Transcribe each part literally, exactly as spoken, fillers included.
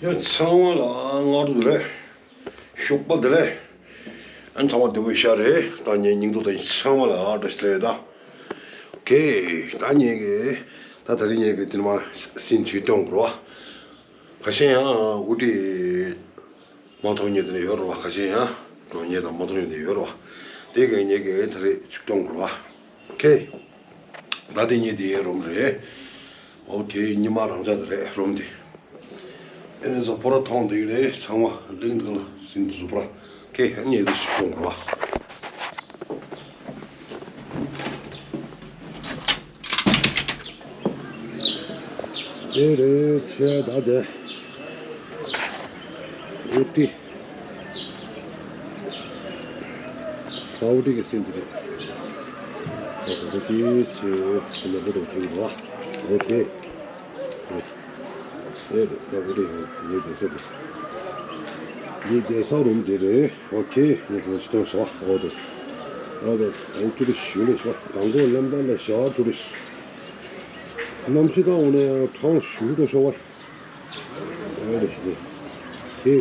ཡ་ཚང་མ་ལ་སྔ་དྲོ་བདེ་ལེགས། ཞོགས་པ་བདེ་ལེགས། ཨ་ཚང་མ་བདེ་པོ་ཤག་རེད། ད་ངའི་སྙིང་ཐོག་ད་ཚང་མ་ལ་ཨ་བཀྲ་ཤིས་བདེ་ལེགས་ད། ཨོ་ཁེ། ད་ངེད་ཀྱི་ད་ད་རིང་ངེད་ཀྱི་དེ་མ་སིན་ཅིག་སྟོན་དགོས་རེད་བ། ཁ་ཤས་ཡང་ཨུ་ཏི་མ་མཐོང་མཁན་དེ་འདྲ་ཡོད་རེད་བ། ཁ་ཤས་ཡང་འགྲོ་མཁན་དང་མ་མཐོང་མཁན་དེ་ཡོད་རེད་བ། དེ་ག་ངེད་ཀྱི་ད་རེས་ཅིག་སྟོན་དགོས་རེད་བ། ཨོ་ཁེ། ད་དེ་ངེད་དེ་རུམ་རེད། ཨོ་ཁེ། ཉི་མ་རང་འཇགས་དེ་རེད་རུམ་དེ། ཨེ་ནས་བཟོ་ཕོར་མཐོང་དེ་རེད། ཚང་མ་ལིང་དང་ལ་སིན་བཟོ་ཕོར། ཨོ་ཁེ། ཨ་ངེད་དེ་ཅིག་སྟོན་དགོས་རེད་བ། དེ་རེད་ཆེ་ད་དེ། ཨུ་ཏི། ཨུ་ཏི་གི་སིན་དེ་རེད། ད་ད་ད་དེ་ཆེ་ནས་ལོ་རོ་ཐིག་རོ། ཨོ་ཁེ། དེ་རེད། ད་ཨུ་ཏི་ཡང་ངའི་བསྡད་ས་དེ། ངའི་བསྡད་ས་རུམ་དེ་རེད། ཨོ་ཁེ། ངས་ཁོང་ཅི་སྟོན་སོང་ཨོ་དེ། ཨོ་དེ་ཨུ་ཏི་རེད་ཞུ་ལེ་ཤོ་དང་པོ་ལམ་དང་ལ་ཤ་ཨུ་ཏི་རེད། གནམ་གཤིས་དང་འོ་ནས་གྲང་ཞུ་དོ་ཤོ་བ། ཨེ་རེད་ཤི་དེ། ཁེ།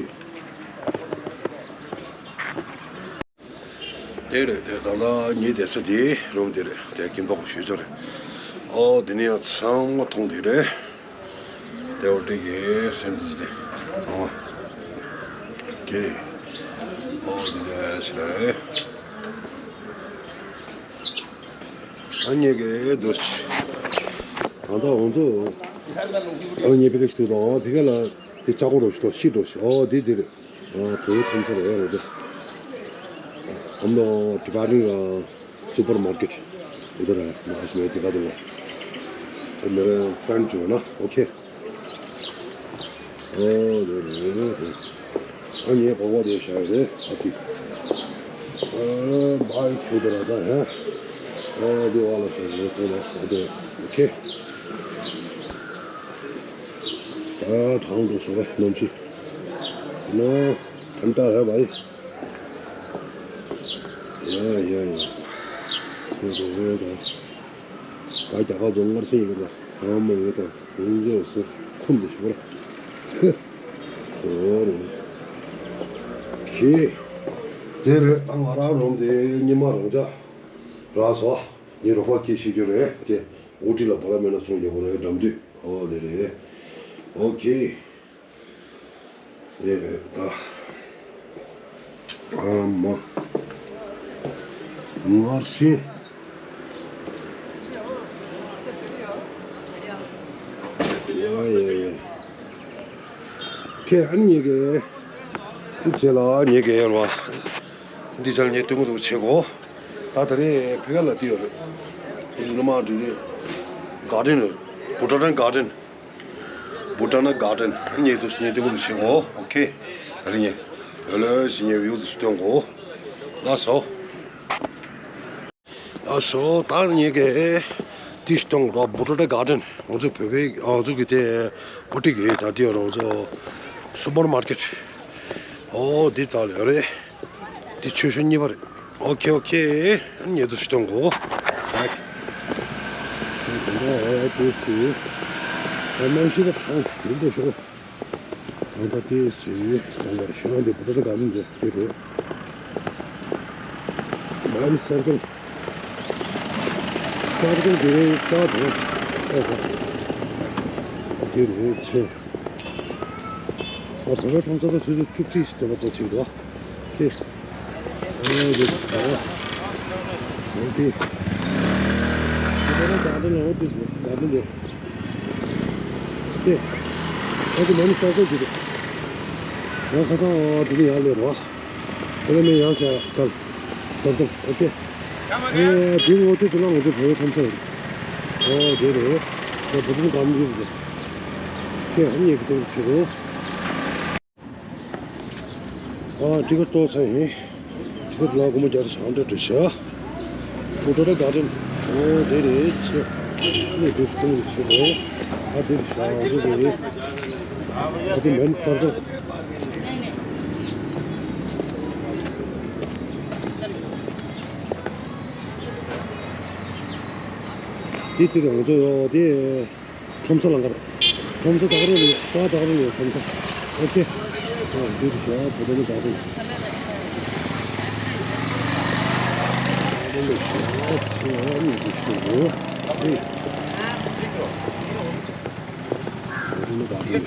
དེ་རེད་དེ། ད་ལྟ་ངའི་བསྡད་ས་དེ་རུམ་དེ་རེད་དེ། ཀིན་པག་ཞུ་ཚོ་རེད། ཨོ་དེ་ནས་ཡང་ཚང་མ་མཐོང་དེ་རེད། དེ་འོ་དེ་གའི་སེམས་དེ་དེ་ཚང་མ། ཁེ། ཨོ་དེ་ནས་ཞི་རེད། ཨ་ངེད་ཀྱི་འདུག་ད་ལྟ་ང་ཚོ་ཨ་ངེད་ཕ་གི་ཞིག་འདུག་ཨ་ཕ་གི་ལ་དེ་ལྕགས་སྒོ་རོ་ཞིག་འདུག་ཤི་འགྲོ་ཞིག་ཨོ་དེ་དེ་རེད། ཨ་བོད་ཁྲོམ་ས་རེད་ང་ཚོ། ཨམ་ནོ་ཌི་པ་ཊི་མེན་ཊི་སུ་པར་མར་ཀེཊ། ཨུ་ཐ་ར་མ་ཨ་ཤི་མེ་དེ་ག་དུ་ལ། ཨ་མེ་ར་ཕ་རན་ཅོ་ན་ཨོ་ཁེ། ཨོ་རེད་རེད་རེད། ཨ་ངའི་བ་བ་དེ་བཞག་ཡོད་རེད་ཨ་ཏི། ཨ་བའི་ཁྱོད་དེ་ར་ད་ཧ། ཨ་དེ་བ་ལ་ཤ་ཞེ་ཐོག་ལ་ཨ་དེ་ཨོ་ཁེ། ཨ་གྲང་དུ་སོང་བས་གནམ་གཤིས། དེ་ན་ཐན་ཏྲ་ཧ་བའི། ཡ་ཡ་ཡ། ཁྱོད་དེ་རེད་ད། ད་རྒྱ་གར་རྫོང་སྔར་སེང་ཡོད་ལ་ཨ་མ་ངེད་དང་ཡོང་རྒྱུ་སུ་ཁུམ་དུ་ཞུ་ར། ཁོ་རུ། ཁེ། དེ་རེད་ད། ང་རང་རུམ་དེ་ཉི་མ་རང་འཇགས་རག་སོ། ངའི་རོགས་པ་ཁྱེད་ཤེས་རྒྱུ་རེད་དེ། ཨུ་ཏི་ལ་བ་ར་མེད་ན་སོང་རྒྱག་གོ་རེད་འགྲམ་དུས། ཨོ་དེ་རེད། ཨོ་ཁེ། དེ་རེད་ད། ཨ་མ། ངར་སེ། ཡ་ཡ་ཡ། ཁྱེད་ཨ་ནི་ཉེ་གེ། ཁྱེད་ལ་ཉེ་གེ་ཡོད་བ། འདི་ཚལ་ཉེ་སྟོན་གོ་འདུག་ཆེ་གོ། ད་ད་རེས་ཕི་ག་ལ་ཏི་ཡོད་རེད། དེ་ནི་མ་འདི་རེད། གར་ཌེན་རེད། བྷུ་ཊ་ན་གར་ཌེན། བྷུ་ཊ་ན་གར་ཌེན། ཉེ་དུ་ཉེ་སྟོན་གོ་འདུག་ཆེ་གོ། ཨོ་ཁེ། ད་རེས་ཉེ། ཡོད་ལོས་ཉེ་བིའུ་དུ་སྟོན་གོ། ལགས་སོ། ཨ་སོ་ད་ངེད་ཀྱི་ཏི་སྟོང་རོ་བྷུ་ཊ་ན་གར་ཌེན། ང་ཚོ་བོད་པའི་ང་ཚོ་གི་དེ་བྷུ་ཊི་གི་ད་ལྟའི་ང་ཚོ་སུ་པར་མར་ཀེཊ། ཨོ་འདི་ཙག་ལ་ཡོད་རེད། འདི་ཆོས་ཞུ་གཉིས་པ་རེད། ཨོ་ཁེ་ཨོ་ཁེ། ཉེ་དུ་སྟོང་གོ། ད་ད་ད་ད་ད་ད་གནམ་གཤིས་ད་གྲང་ཞུ་འགྲོ་ཤོག་ད་ལྟ་དེ་སུའི་གཏོང་བར་ཤང་དེ་བུ་ཏྲ་ག་མིན་དེ་དེ་རེད། མན་སར་ཀལ། སར་ཀལ་དེ་རེད་རྩ་དང་། ཨེ་ཧ། དེ་རེད་ཆེ། ཨ་བོད་པའི་ཁྲོམ་ས་ད་ཆུ་ཚོད་བཅུ་གཅིག་ཞིག་དེ་བ་ཏོ་ཆེ་འདུག་ཨ། ཁེ། ཨེ་རེད་ཆེ། དེ་དེ་རེད་ད་རེད་ལ་འོ་དེ་རེད་ད་རེད་ལེ། ཀྱེ། ཨ་ཙི་མ་ནི་ས་ཀོ་ཅི་རེད། ང་ཁ་སང་འོ་དེ་ནི་ཡར་ལས་རོ། དེ་ནི་མི་ཡང་ཟེར་ཀལ། ས་ཀོ་ཨོ་ཁེ། ཨེ་དེ་ངོ་ཚོད་དེ་ལ་ང་ཚོ་བོད་ཁྲོམ་ས་ཡིན། འོ་དེ་རེད། ད་བུ་ཆུང་གམ་ཅི་རེད། ཀྱེ་ཧ་ཉེ་གི་དེ་རེད་ཆི་རོ། ཨ་ཏི་ཀ་ཏོ་ཚ་ཡིན། ཏི་ཀ་ལ་སྒོར་མོ་བརྒྱ་དང་ཞང་འདྲ་འདྲ་བྱ། ཀུ་ཏོ་ར་ག་ཏན། ཨོ་དེ་རེད་ཆེ། ནི་དུས་སྟོང་གི་ཆེ་ལོ། ཨ་དེ་རེད་ཤ་འདི་རེད། ཨ་དེ་མན་སར་ཀལ། དེ་དེ་རེད་ང་ཚོ་ཡོད་དེ། ཁྲོམ་ས་ལ་འགར། ཁྲོམ་ས་དག་རོ་ལས་རྩ་དག་རོ་ལས་ཁྲོམ་ས། ཨོ་ཁེ། ཨ་འདིར་བཞག་བོ་ཊ་ནི་གར་ཌེན། གར་ཌེན་ལ་བཞག་ཚེ་ཉིན་དུ་སྟོན་འགྲོ། ཨེ། བོ་ཊ་ནི་གར་ཌེན།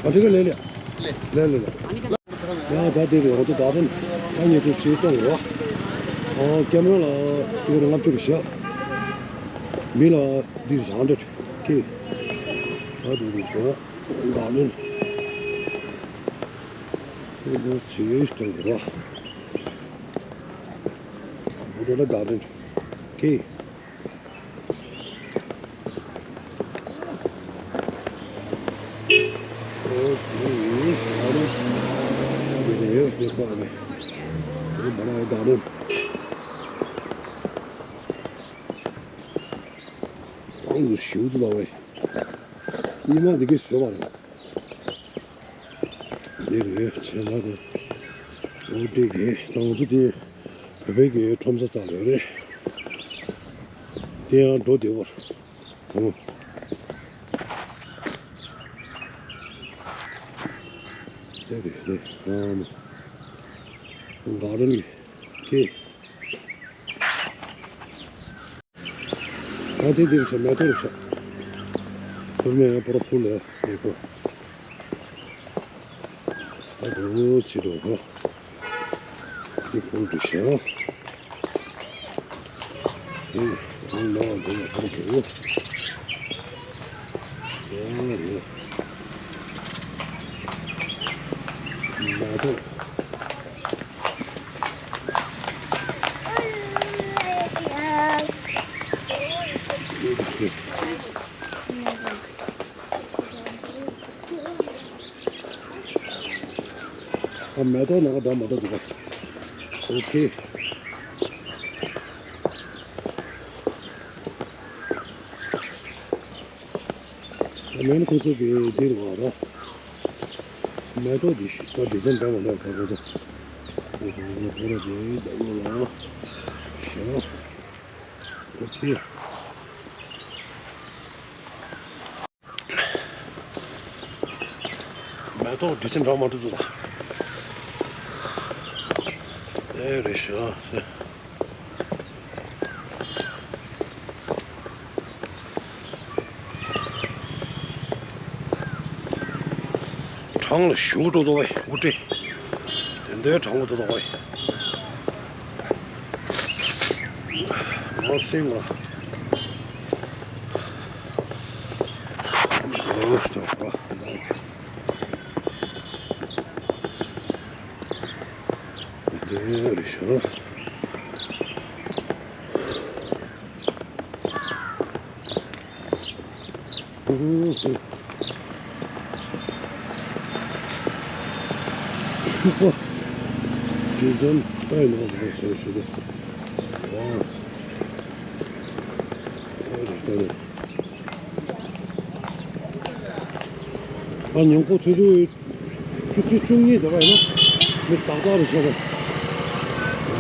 ཨ་འདི་ག་ལེ་ལེ། ལེ་ལེ་ལེ། ཡང་ད་དེ་རེད། འོ་ད་གར་ཌེན་ཨ་ཉིད་དུ་ཞིག་གཏོང་རོགས། ཨོ་ཀེམ་ར་ལ་དེ་ལྔ་བཅུ་རེ་བཞག་མི་ལ་འདིར་བཞག་འདྲ་ཁེ། ད་དེ་རེད་བཞག་གར་ཌེན་ཨ་ཉིད་དུ་ཞིག་གཏོང་རོགས། བོ་ཊ་ནི་གར་ཌེན་ཁེ། ཨོ་ཁེ། ཨ་རུ། ཨ་དེ་རེད་ཡོད་ཡོད་ཁོ་ཨ་མེ། དེ་རུ་བ་ར་ཡོད་ག་རུ། ཨང་དུ་ཞིའུ་དུ་ལ་བས། ཉི་མ་འདི་གས་བཟོས་པ་རེད། འདི་རེད་བྱས་ན་དེ། འོ་དེ་གས་དང་ཚོ་དེ། བོད་པའི་གི་ཁྲོམ་ས་ས་ལོས་རེད། དེ་ཡང་འགྲོ་བདེ་བོར། ཚང་མ། དེ་རེད་ཟེར། ཨ་མ། ག་རེ་ལི། ཁེ། ད་དེ་དེ་རེད་ཤག་མེ་ཏོག་རེད་ཤག་ཐུར་མེ་ཡང་པོ་ར་ཧྥུལ་ལ་ཡེ་གོ། ཨ་རོ་ཕྱི་རོ་གོ། དེ་ཧྥུལ་རེད་ཤག་དེ་ཧྥུལ་ལ་འཛིན་ན་ཧྥུལ་འདུག་ཡ་ཡ། མེ་ཏོག་ཨ་མེ་ཏོག་ནང་ག་འདྲ་མ་འདྲ་འདུག་ག་ཨོ་ཁེ། ཨ་མེན་ཁོང་ཚོ་གི་འདིར་བ་ར། མེ་ཏོག་འདི་ཞིག་ད་ཌི་ཛན་འདྲ་མ་འདྲ་ད་ཁོང་ཚོ། ཁོང་ཚོ་ཁོང་ཚོ་ཕོ་ར་དེ་ད་ལོ་ལ། ཤ། ཨོ་ཁེ། མེ་ཏོག་ཌི་ཛན་འདྲ་མ་འདྲ་འདུག་ད། ཨེ་རེད་ཤག་གྲང་ལ་ཞུ་འགྲོ་འདུག་བས་འུ་ཏྲེ། དེ་འདྲའི་གྲང་མོ་འདུག་བས། ང་སེམས་ལ། ཨོ་སྟོང་པ་ལགས། དེ་རེད་ཤག་ཤུག་པ། དེ་ཙམ་ལྟ་ཡི་ནང་དུ་བཟོས་ཞུ་དུ། ཨ་རེ་ལྟ་ནས། ཨ་ཉིན་གུང་ཆུ་ཚོད་བཅུ་གཅིག་བཅུ་གཉིས་འདྲ་བ་ཡིན་ན་མི་ཏག་ཏག་རེད་ཤག་རེད།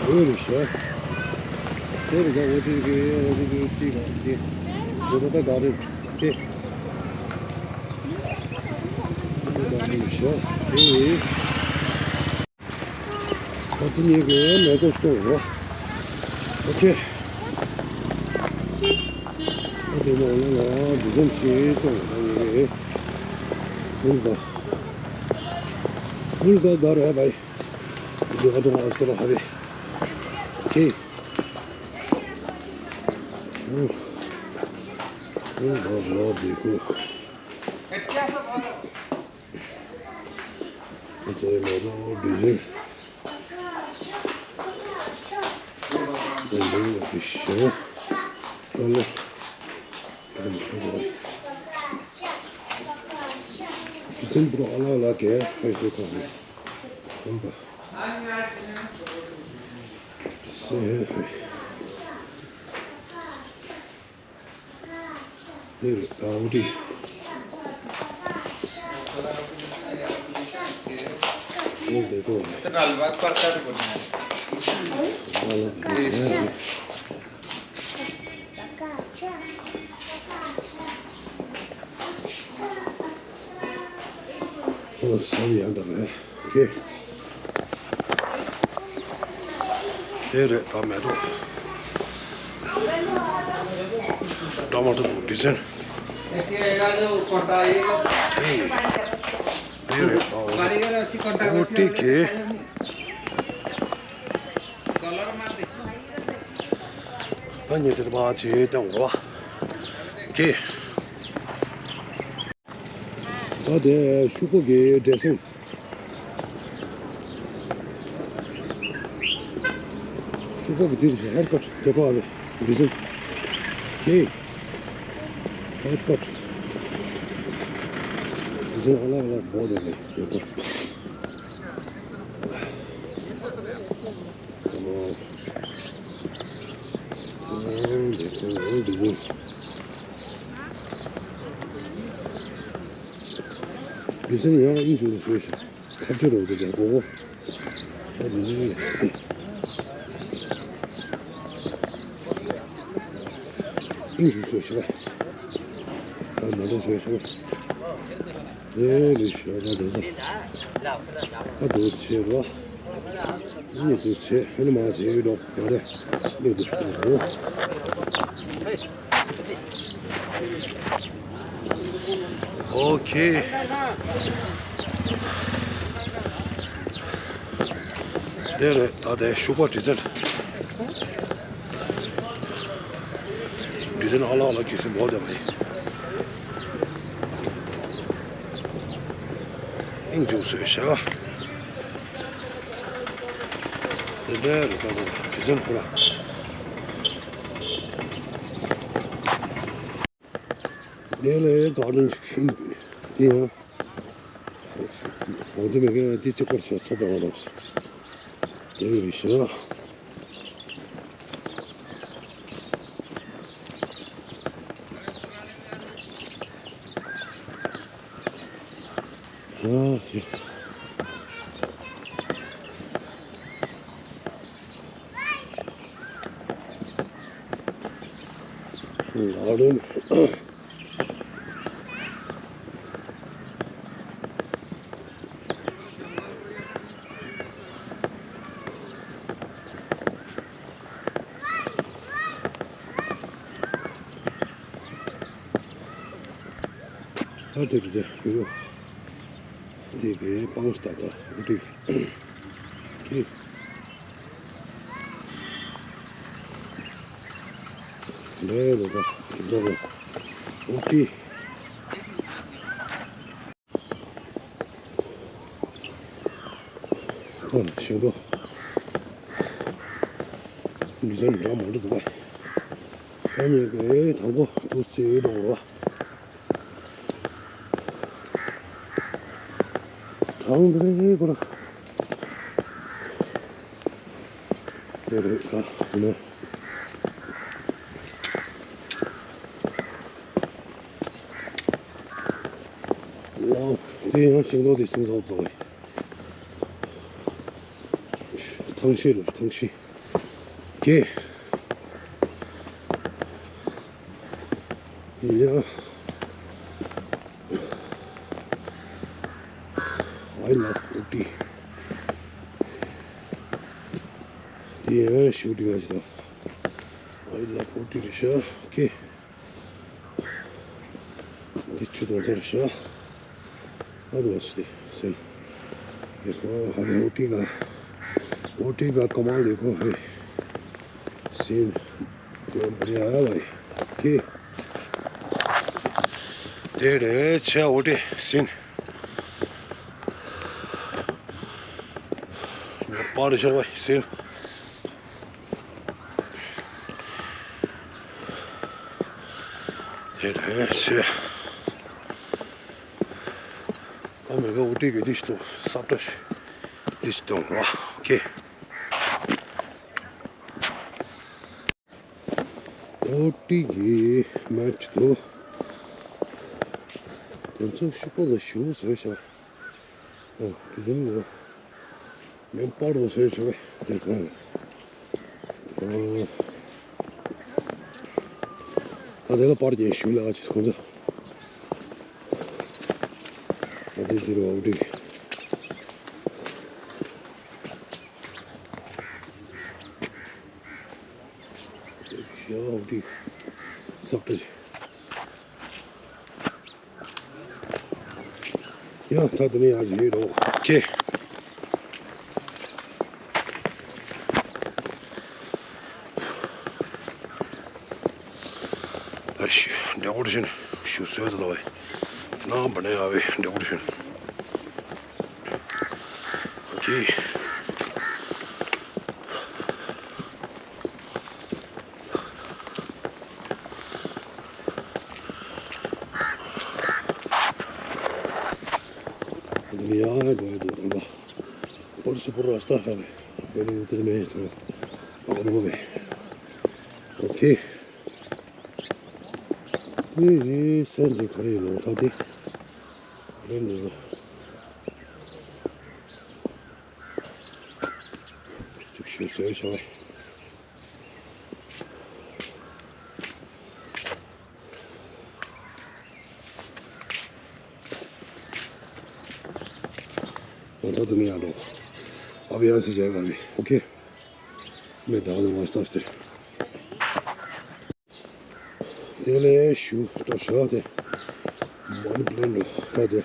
འོད་རེད་ཤག་དེ་རེད་ཀྱང་འོ་དེ་གི་འོ་དེ་གི་ཏི་ག་དེ་འོ་ད་ད་ག་རེད་དེ། འོ་ད་ག་རེད་ཤག་དེ། ད་དེ་ཉིད་ཀྱི་མེ་ཏོག་སྟོང་རོ། ཨོ་ཁེ། ད་དེ་ནང་ལ་ང་འདི་ཙམ་ཞིག་གཏོང་ད་ངེས་རེད། ཧུལ་ག་ཧུལ་ག་ག་རེ་བའི། འདི་ག་དུང་ཨ་སྟོར་ཧ་བེ། ཁེ། ཧུལ། ཧུལ་ག་ལོ་དེ་ཀུ། དེ་མེ་ཏོག་འདི་བཞིན། དེ་འདི་ཡོད་པའི་ཞོ། ཨ་ལོ། དེ་འདི་ཚན་པུ་རོ་ཨ་ལ་ལ་གེ་ཧེ་ཤོ་ཁ་ཧེ། ཧམ་པ། སེ་ཧེ་ཧེ། འདི་རེད་ད་འོ་དེ། འོ་དེ་གོ་རེད། ཨ་ལ་དེ་རེད། ཟབ་ཡང་དག་པས། ཁེ། དེ་རེད། ད་མེ་ཏོག་འདྲ་མ་འདྲ་འདུག་ཌི་ཛན། དེ་རེད། ཨོ་ཏི་ཁེ། ད་ཉེ་དེར་མ་བྱེད་དང་རོ། ཁེ། ད་དེ་ཤུག་པ་གི་ཌེ་སིང་། ཤུག་པ་གི་དེ་ཧེར་ཀཊ་དེ་པ་ལས་ཌི་ཛན། ཁེ། ཧེར་ཀཊ་ཌི་ཛན་ཨ་ལ་ཨ་ལ་བོ་དེ་ལས་ཡོད་པ། ཨོ། ཨོ་འདི་ཁོ་ཨོ་ཌི་ཛན། ཌི་ཛན་ཡང་དབྱིངས་སུ་བཟོས་ཤག་ཁ་ཆུ་རོ་ཟེར་གྱི་གོ་གོ། ཨོ་འདི་ནི་དབྱིངས་སུ་བཟོས་ཤག་ཨ་མ་འདྲ་བཟོས་ཤག་ཨེ་ལུས་ཤག་ཨ་འདི་ཚོ་ཨ་འདུག་བྱེད་རོ། གཉིད་དུ་བྱེད། ཧ་ནི་མ་བྱེད་ཡོད་འགྲོ་མ་རེད། གཉིད་དུ་ཞུ་དང་འགྲོ། ཨོ་ཁེ། དེ་རེད། ད་དེ་ཤུག་པ་ཌི་ཛན། ཌི་ཛན་ཨ་ལ་ཨ་ལ་གི་སེམས་འོ་དེ་མ་ཡིན། ཨིན་ཇུ་སོས་ཤག་དེ་འདྲ་རེད། ད་ད་དུས་ཚོད་ཁོ་ར། དེ་ལས་ག་རེ་ཞིག་ཤིང་འདུག་དེ་ཡང་ཧོང་ཚེ་མེད་མཁན་དེ་གཅིག་པར་བྱས་ཚོགས་པའི་ངོ་ལོག་དེ་རེད་ཤག་ཨ་ཡ། ང་རང་ད་དེ་རེད་དེ་ཡོད། དེ་གའི་སྤང་སྟག་ད་འུ་ཏི་གི་རེད་ད་ད་འདོག་ལ་འུ་ཏི། ཁོ་ན་ཤིང་ཏོག་མི་ཚང་འདྲ་མ་འདྲ་འདུག་པ། ཨ་མི་གི་དང་པོ་དུ་རྩེ་ཡོད་འགྲོ་བ། དང་དེ་རེད་ཁོ་ར། དེ་རེད་ཨ་ནི། ཨོ། དེ་ཡང་ཤིང་ཏོག་དེ་སིང་ཚོགས་དོ། ཐང་ཤེས་རུ་ཐང་ཤེས། ཀེ། ཡ། I love Ooty. དེ་ཡང་ཤུག་དྲི་བ་ཞིག་དང་། I love Ooty རེད་ཤག་ཀེ། དེ་ཆུ་དོང་ཚར་ཤག་ཨ་དོ་སི་སེན། देखो हमें ऊटी का, ऊटी का कमाल देखो है। सीन बढ़िया है भाई। ཀེ། དེ་རེད་ཆེ་ཨུ་ཏི་སིན། ངས་པར་ཤོར་བ་སིན། དེ་རེད་ཆེ། ཨ་མི་ག་ཨུ་ཏི་གི་དེ་ཞིག་ཏུ་སབ་ཏྲ་ཞིག་དེ་ཞིག་ཏུ་ཨོ་ཁེ། ཨོ་ཏི་གི་མེབ་ཅིག་འདུག་དེ་ཚོ་ཤུག་པ་ལ་ཞུ་བཟོས་ཤག་ཨོ་དེ་ཚོ་ངོ་མེ་པར་རོ་བཟོས་ཤག་དེ་གང་ཨོ་ད་དེ་ལ་པར་རྒྱན་ཞུ་ལ་ཨ་ཅེ་ཁོང་ཚོ། འདི་རུ་འོག་འགྲིག་ཤ་འོག་འགྲིག་སབ་ཏུ། ཡང་ད་དེ་ནས་ཡར་ཡོད་རོགས། ཁེ། ཨ་ཤི། འདྲ་པོ་བཞིན་ཞུ་སོས་དུ་ལོ། ནང་པ་ནས་ཡར་བའི་འདྲ་པོ་བཞིན། ཁེ། दुनिया है, दुनिया तो बंदा। पर सुपर रास्ता है भाई। पहले उतरने हैं थोड़ा। अब हो गए। ओके। ये, ये सर जी खड़े लोग था थे। प्लेन दे दो। चुप, चुप, चुप, चुप। ང་ད་དུ་མི་ཡར་འགྲོ། ཨ་བི་ཡང་སུ་བྱས་ག་མི། ཨོ་ཁེ། མི་ད་ལོ་མ་སྟོབས་ཏེ། དེ་ལས་ཞུ་ཏོ་ཤ་དེ། མ་ནི་པི་ལེན་འགྲོ་ད་དེ།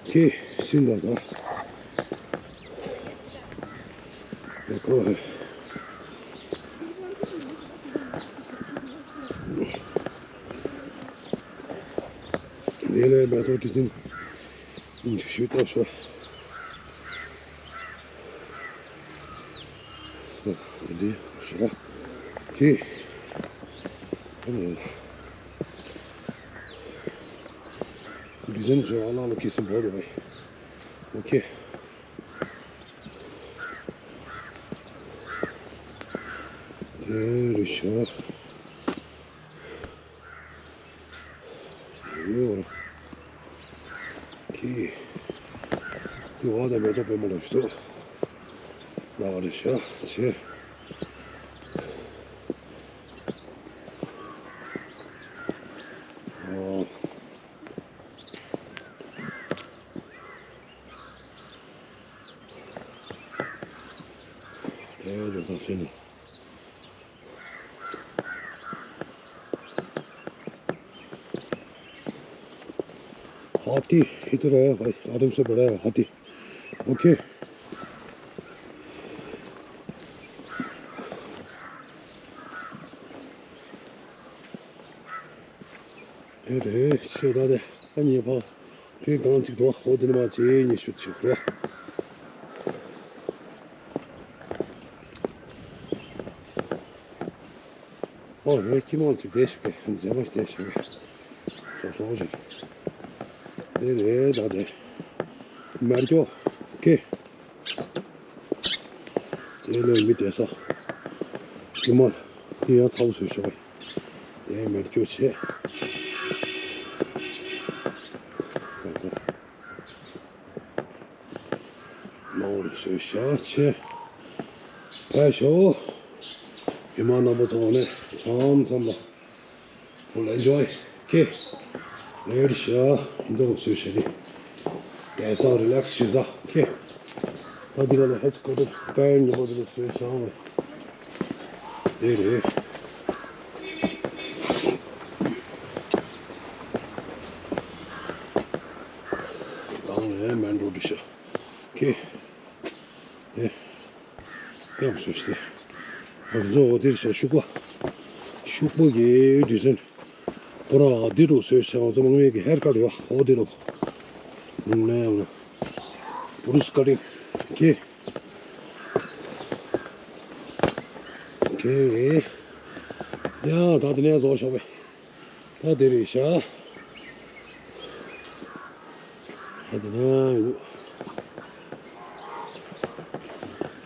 ཁེ་སིན་ད་ད། ཡ་ཁོ་ཧེ། དེ་ལས་མེ་ཏོག་དྲི་ཟིན། ཞུ་ཏོ་ཤ། དེ་འདྲའི་ཞེ་ན། ཁེ། ཨ་ནི། ཌི་ཟན་ཞེ་ཨ་ལ་ལ་ཁེ་སིམ་བོ་དེ་བའི། ཨོ་ཁེ། དེ་རུ་ཤ། ཡོད། ཁི། དེ་འོག་དང་མེ་ཏོག་པད་མ་ལ་ཞུ། ན་བ་རེ་ཤ་ཆེ། ཨོ། ཨེ་རེ་ད་སེ་ནོ། हाथी इधर है भाई, आराम से बड़ा है हाथी। ओके। ཨེ་རེད་ཤེས་ད་དེ་ཨ་ཉེ་ཕ་བོད་གངས་ཅིག་ཏུ་ཨོ་དེ་ནི་མ་བྱེད་ཉེ་ཤུ་ཆུ་ཁོ། ཨོ་ཡེ་ཁྱི་མང་ཅིག་དེ་ཞིག་གི་མཛེས་མ་ཞིག་དེ་ཞིག་གི་སོ་སོ་ཞིག་དེ་རེད་ད་དེ་མར་ཀྱོ་ཀེ། དེ་ལས་མི་དེ་ས། དེ་མ། དེ་ཡང་ཚ་བོ་བཟོས་ཤོག་དེ་མེར་སྐྱོ་བྱས། ད་ད། མ་འོར་བཟོས་ཤག་བྱས། ཕ་ཤོག་མི་མང་རྣམ་པ་ཚོ་ནས་མཚམས་མཚམས་ལ། Full enjoy. Okay. ལེར་ཤ་ཡིན་དུ་སུ་ཤ་དེ། དེ་ས་རི་ལེགས་ཤི་ས། Okay. ད་འདི་ག་ལ་ཧེ་ཆི་ཀོ་ཏི་པན་ཉི་མོ་དེ་ལ་སུ་ཤ་བ། དེ་རེད། དང་ལས་མེན་རོ་དི་ཤ། Okay. དེ། ཡག་པོ་བཟོས་ཤིག་དེ། ང་ཚོ་འོ་དེར་བྱ་ཤུག་པ། ཤུག་པ་གི་ཌི་ཟན། པོ་ར་འདི་རུ་བཟོས་བྱ་ང་ཚོ་མང་མེད་ཀྱི་ཧེར་ཀ་ཊི་ཡོད་འོ་དེ་རུ། ནས་ཡང་ན། བུ་རུ་སི་ཀ་ཊིང་། ཀེ། ཀེ། ཡ་ད་དེ་ནས་བཟོ་ཤོག་པས། ད་དེ་རེད་ཤག་ད་དེ་ན་ཡོད།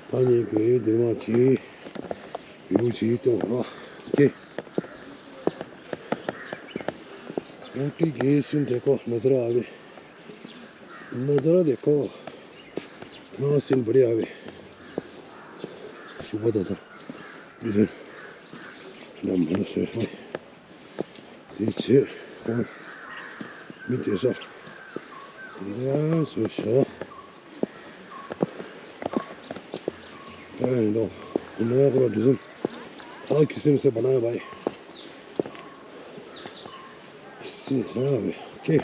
ད་ངས་གོས་འདིར་མ་བྱེད། ཡོད་བྱེད་གཏོང་རོགས། ཀེ། ऊटी की सीन देखो, नज़ारा आ गए। नज़ारा देखो। इतना सीन बढ़िया है। सुबह तो था। इधर। ना मनुष्य है। དེ་བྱས། ཁོང་མི་དེ་ས་ འདི་ཡང་བཟོས་ཤག་ཨེ་འདུག་ཨ་མ་ཡ་ཁོ་ར་འདི་ཚོ་ཨ་ལ་ཁི་སིམ་སེ་བ་ན་ཡ་བའི་སི་ཧ་བའི་ཀེ།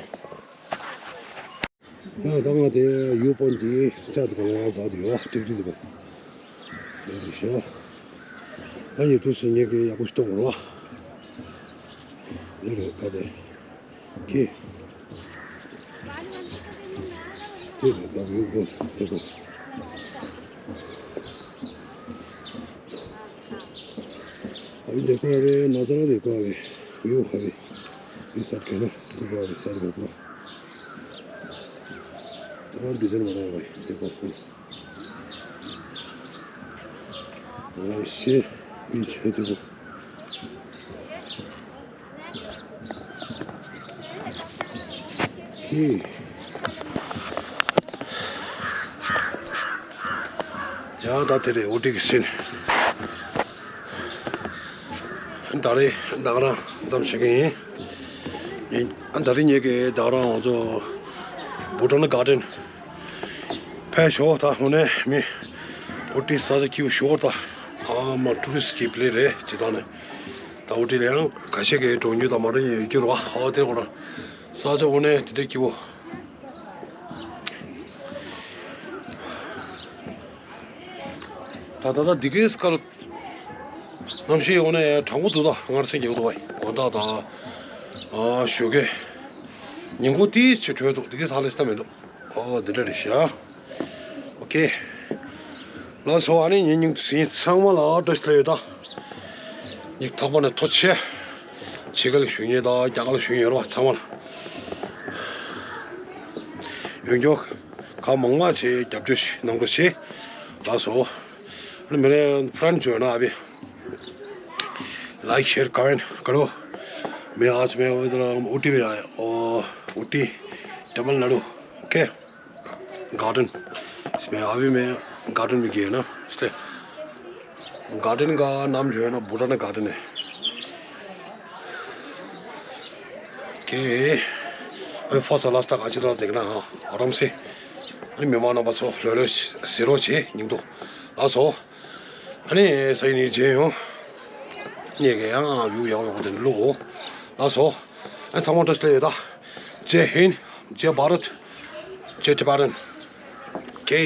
ཡང་ད་ང་དེ་ཡུ་པོན་དེ་ཚད་དུ་ག་ལ་ཡང་འཛག་དུ་ཡོད་ཀྲིག་ཀྲིག་དུ་ག་ལ་རེད་ཤག་ཨ་ནི་དུས་སུ་ངེད་ཀྱི་ཡག་པོ་ཞིག་གཏོང་དགོས་ར་དེ་རེད་ད་དེ་ཀེ། དེ་རེད་ད་ཡུ་པོན་དེ་གོ། अभी देखो अभी नज़ारा देखो अभी व्यू अभी इस साइड का ना देखो अभी साइड में पूरा तुम्हारा डिजाइन बनाया भाई देखो फुल ऐसे बीच है देखो ཁྱི། ཡང་ད་དེ་རེད་ཨོ་ཏི་གི་སིན། ད་རེས་ད་ག་རང་ཙམ་བྱེད་ཀྱི་ཡིན། ད་རེས་ངེད་ཀྱི་ད་ག་རང་ང་ཚོ་བྷུ་ཊན་གྷར་ཌེན་ཕེབས་ཤོག་ད་དངོས་གནས་མི་ཨོ་ཏི་ས་ཆ་སྐྱིད་པོ་ཞོག་ད་ཨ་མ་ཊུ་རི་སི་གི་པི་ལེ་རེད་སྤྱིར་བཏང་ནས། ད་འོ་དེ་ལ་ཡང་ཁ་ཤས་ཀྱིས་གྲོང་ཁྱེར་དང་མ་འདྲ་ཡོད་ཀྱི་རེད་བ། ཨོ་དེ་ཁོ་རང་ས་ཆ་འོ་ནས་དེ་འདྲ་སྐྱིད་པོ། ད་ད་ད་འདི་གའི་སྐར་གནམ་གཤིས་འོ་ནས་གྲང་པོ་འདུག་ད་སྔར་ཚེ་རྒྱག་འདུག་བ་དགོང་དག་དང་ཨ་ཞོགས་ཀས་ཉིན་གུང་ཏིས་ཆེ་དྲོས་འདུག་འདི་གའི་ས་ལས་སྟབས་མི་འདུག་ཨོ་འདི་འདྲ་རེད་ཤག་ཨོ་ཁེ། ལགས་སོ་ཨ་ནི་ངའི་སྙིང་ཐུ་སིང་ཚང་མ་ལ་བཀྲ་ཤིས་བདེ་ལེགས་ཡོད་ད། སྙིང་ཐག་པ་ནས་ཐུགས་རྗེ་ཆེ། ཕྱི་རྒྱལ་ཞུ་མཁན་དང་རྒྱ་གར་ཞུ་མཁན་ཡོད་རེད་བ་ཚང་མ་ལ། ཡོང་རྒྱུ་གང་མང་མང་བྱས་རྒྱབ་སྐྱོར་ཞིག་གནང་རོགས་བྱེད། ལགས་སོ། मेरे फ्रेंड जो है ना अभी लाइक शेयर कमेंट करो। मैं आज मैं उधर ऊटी में आया और ऊटी तमिलनाडु। ओके गार्डन इसमें अभी मैं गार्डन में गया ना इसलिए गार्डन का नाम जो है ना भूटान गार्डन है। ओके अभी फर्स्ट लास्ट तक अच्छी तरह देखना हाँ आराम से। अनि मेहमान अब सो लो लो सिरो छे निंदो लासो। अनि सही नि जे हो नि के यहाँ यू याव याव लो लासो। अनि सामान टच ले दा। जय हिंद, जय भारत, जय टिबेटन। ओके।